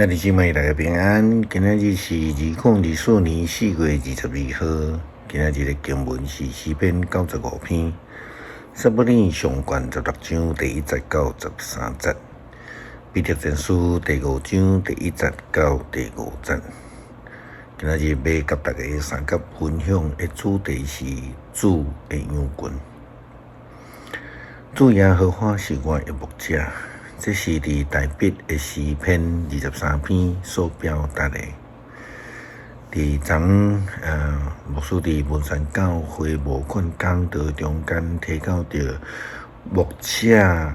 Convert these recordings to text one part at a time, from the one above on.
兄弟姊妹，大家平安。今仔日是2024年4月22號。今仔日的經文是詩篇95篇，撒母耳上卷16章第1節到13節，彼得前書第五章第一節到第五節。今仔日欲佮大家相佮分享的主題是主的羊群。主耶和華是我的牧者。這是佇大衛的詩篇23篇所表達的。佇昨牧師佇文山教會募款講道中間提到著牧者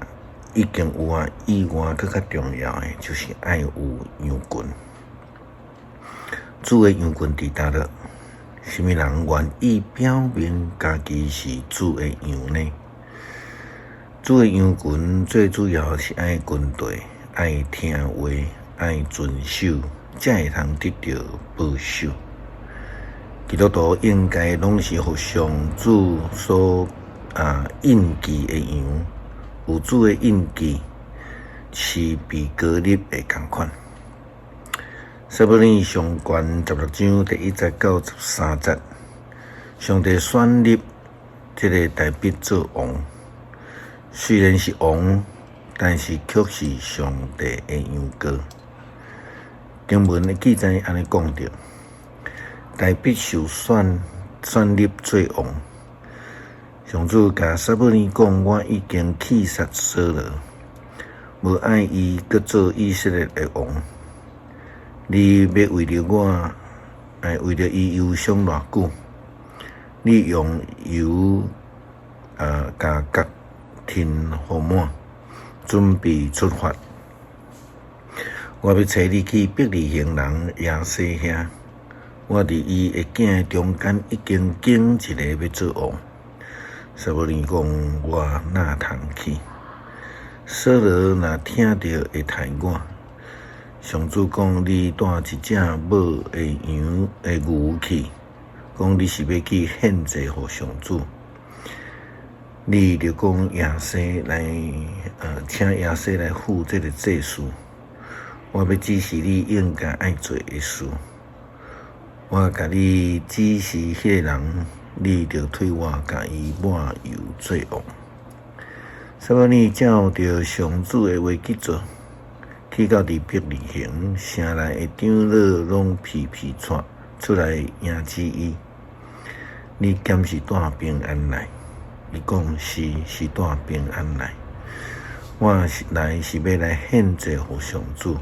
已經有啊以外，閣較重要的就是愛有羊群。主的羊群佇佗落？啥物人願意表明家己是主的羊呢？主的羊群最主要是愛跟隨、愛聽話、愛遵守，才會通得著保守。基督徒應該攏是予上主所印記的羊，有主的印記，是被膏立的仝款。撒母耳上卷16章第1節到13節，上帝選立這个大衛做王。雖然是王，但是卻是上帝的羊羔。經文的記載按呢講著：大衛受選立做王。上主共撒母耳講：我已經棄殺掃羅，無愛伊閣做以色列的王。你欲為著我，為著伊憂傷偌久？你用油共角添予滿，準備出發。我欲差你去伯利恆人耶西遐。我佇伊的囝中間已經揀一个欲做王。撒母耳講：我哪通去？掃羅若聽著會刣我。上主講：你帶一隻母的羊的牛去，講你是欲去獻祭予上主。你著講耶西來，請耶西來負這个祭事。我欲指示你應該愛做的事。我共你指示彼个人，你著替我共伊抹油做王。撒母耳照著上主的話去做，去到佇伯利恆，城內的長老攏披披掣出來迎接伊。你敢是帶平安來？伊講是，是帶平安來。我是來是欲來獻祭予上主。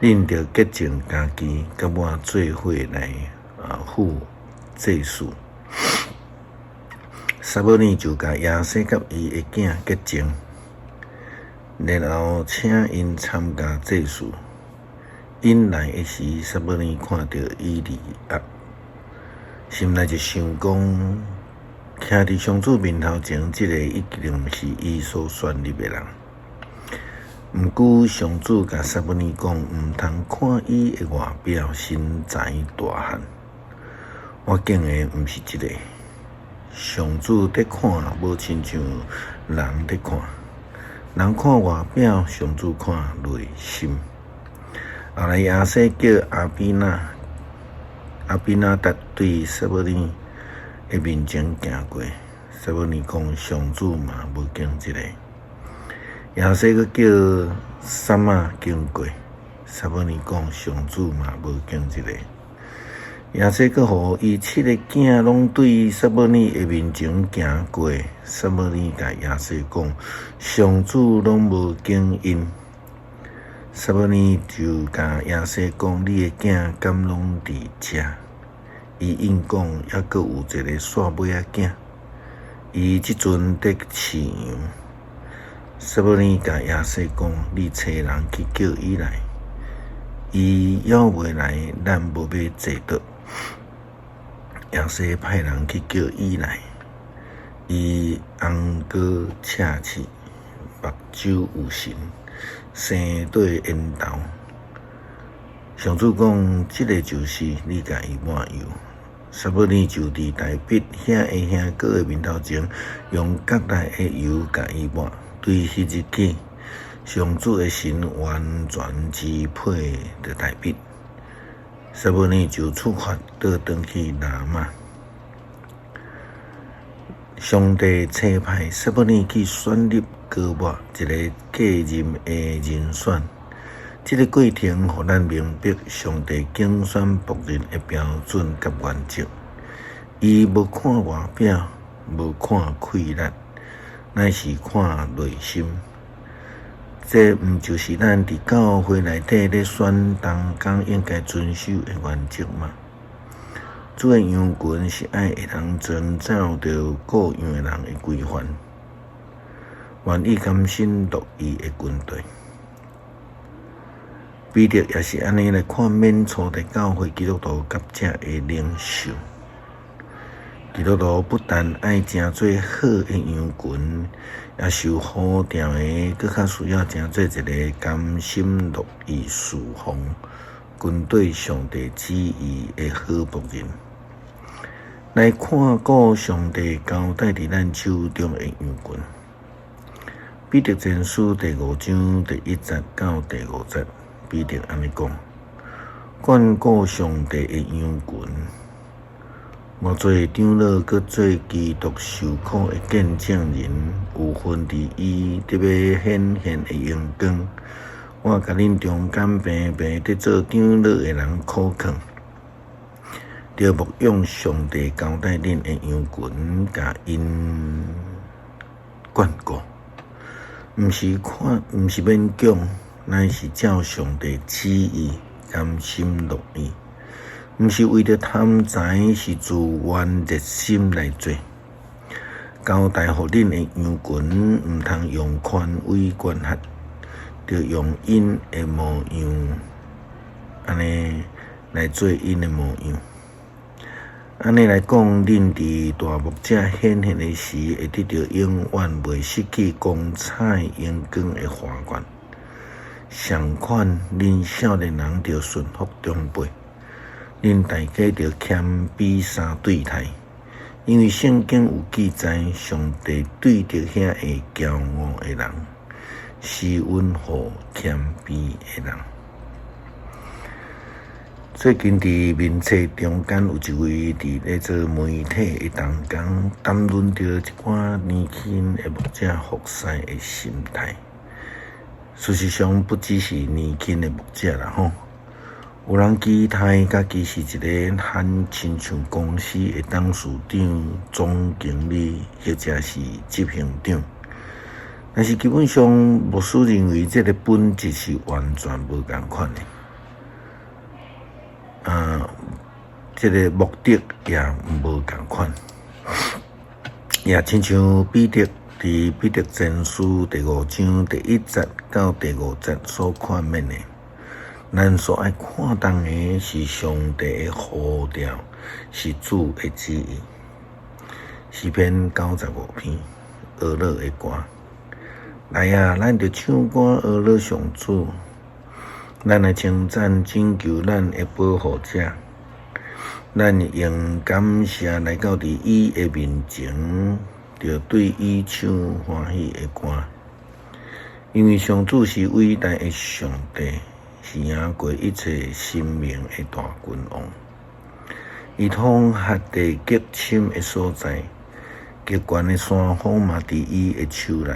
恁著潔淨家己，佮我做伙來赴祭事。撒母耳就共耶西佮伊的囝潔淨，然後請𪜶參加祭事。𪜶來的時，撒母耳看著以利押，心內就想講：徛佇上主面頭前，這个一定是伊所選立的人。毋過上主共撒母耳講，毋通看伊的外表、身材大漢。我揀的毋是這个。上主佇看，無親像人佇看。人看外表，上主看內心。後來耶西叫亞比拿達對撒母耳的面前行過，撒母耳講：上主嘛無揀這个。耶西閣叫撒瑪經過，撒母耳講：上主嘛無揀這个。耶西閣予伊七个囝攏對撒母耳的面前行過，撒母耳共耶西講：上主攏無揀𪜶。撒母耳就共耶西講：你的囝敢攏佇遮？伊應講，猶閣有一个煞尾仔囝，伊這陣佇飼羊。撒母耳共耶西講：你差人去叫伊來，伊猶未來，咱無欲坐桌。耶西派人去叫伊來，伊紅膏赤翅，目睭有神，生綴緣投。上主講：這个就是，你共伊抹油。撒母耳就佇大衛遐的兄哥的面頭前，用角內的油共伊抹。對彼日起，上主的神完全支配著大衛，撒母耳就出發倒轉去拉瑪。上帝差派撒母耳去選立膏抹一个繼任的人選。這个過程予咱明白上帝揀選僕人的標準佮原則。伊無看外表，無看氣力，乃是看內心。這毋就是咱佇教會內底咧選同工應該遵守的原則嗎？主的羊群是愛會當遵照著顧羊的人的規範，願意甘心樂意的跟隨。彼得也是按呢來勸勉初代教會基督徒甲遮的領袖。基督徒不但愛成做好的羊群，也受呼召的，閣較需要成做一个甘心樂意事奉、跟隨上帝旨意的好僕人，來看顧上帝交代佇咱手中的羊群。彼得前書第五章第一節到第五節，彼得按呢講：看顧上帝的羊群，我做長老，閣做基督受苦的見證人，有份佇伊得欲顯現的榮光。我共恁中間平平佇做長老的人苦勸，著牧養上帝交代恁的羊群，共𪜶看顧，毋是看，毋是勉強，乃是照上帝旨意，甘心樂意。毋是為著貪財，是自願熱心來做。交代予恁的羊群，毋通用權威管轄，著用𪜶的模樣，按呢來做𪜶的模樣。按呢來講，恁佇大牧者顯現的時，會得著永遠袂失去光彩榮光的華冠。相款，恁少年人著順服長輩。恁大家著謙卑相對待，因為聖經有記載，上帝對著遐會驕傲的人，施恩予謙卑的人。最近佇面冊中間有一位佇咧做媒體的同工，談論著一寡年輕的牧者服侍的心態。事實上，不只是年輕的牧者啦，吼。有人期待家己是一个罕親像公司的董事長、總經理，或者是執行長。但是基本上，牧師認為這个本質是完全無仝款的。啊，這个目的也無仝款。也親像彼得佇彼得前書第五章第一節到第五節所勸勉的。咱所愛看重的是上帝的呼召，是主的旨意。詩篇95篇，呵咾的歌。來啊，咱著唱歌呵咾上主，咱來稱讚拯救咱的保護者。咱用感謝來到佇伊的面前，著對伊唱歡喜的歌。因為上主是偉大的上帝。是贏過一切神明的大君王，伊統轄地極深的所在，極懸的山峰嘛佇伊的手內。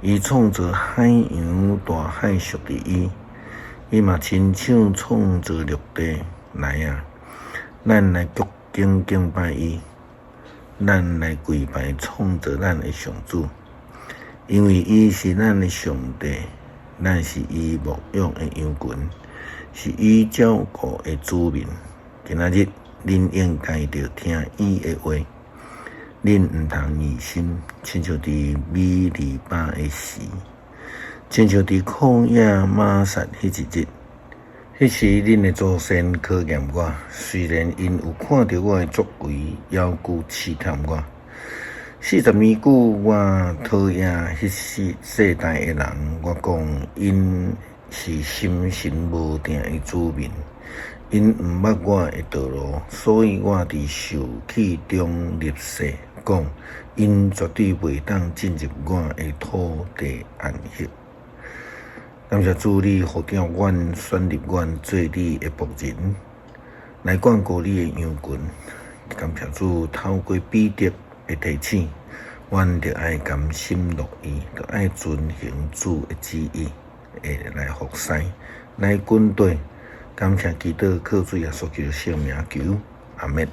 伊創造海洋，大海屬佇伊，伊嘛親手創造陸地。來啊，咱來鞠躬敬拜伊，咱來跪拜創造咱的上主，因為伊是咱的上帝。咱是伊牧養的羊群，是伊照顧的子民。今仔日，恁應該著聽伊的話，恁毋通硬心，親像佇米利巴的時，親像佇曠野瑪撒彼一日。彼時，恁的祖先考驗我，雖然𪜶有看著我的作為，猶閣試探我。40年久，我討厭彼世代的人。我講，𪜶是心神無定的子民，𪜶毋捌我的道路，所以我佇受氣中立誓，講，𪜶絕對袂當進入我的土地安息。感謝主，你呼召阮，選立阮做你的僕人，來管顧你的羊群。感謝主，透過彼得的提醒，阮著愛甘心樂意，著愛遵行主的旨意，會來服侍，來軍隊。感謝基督，靠主耶穌基督聖名求，阿們。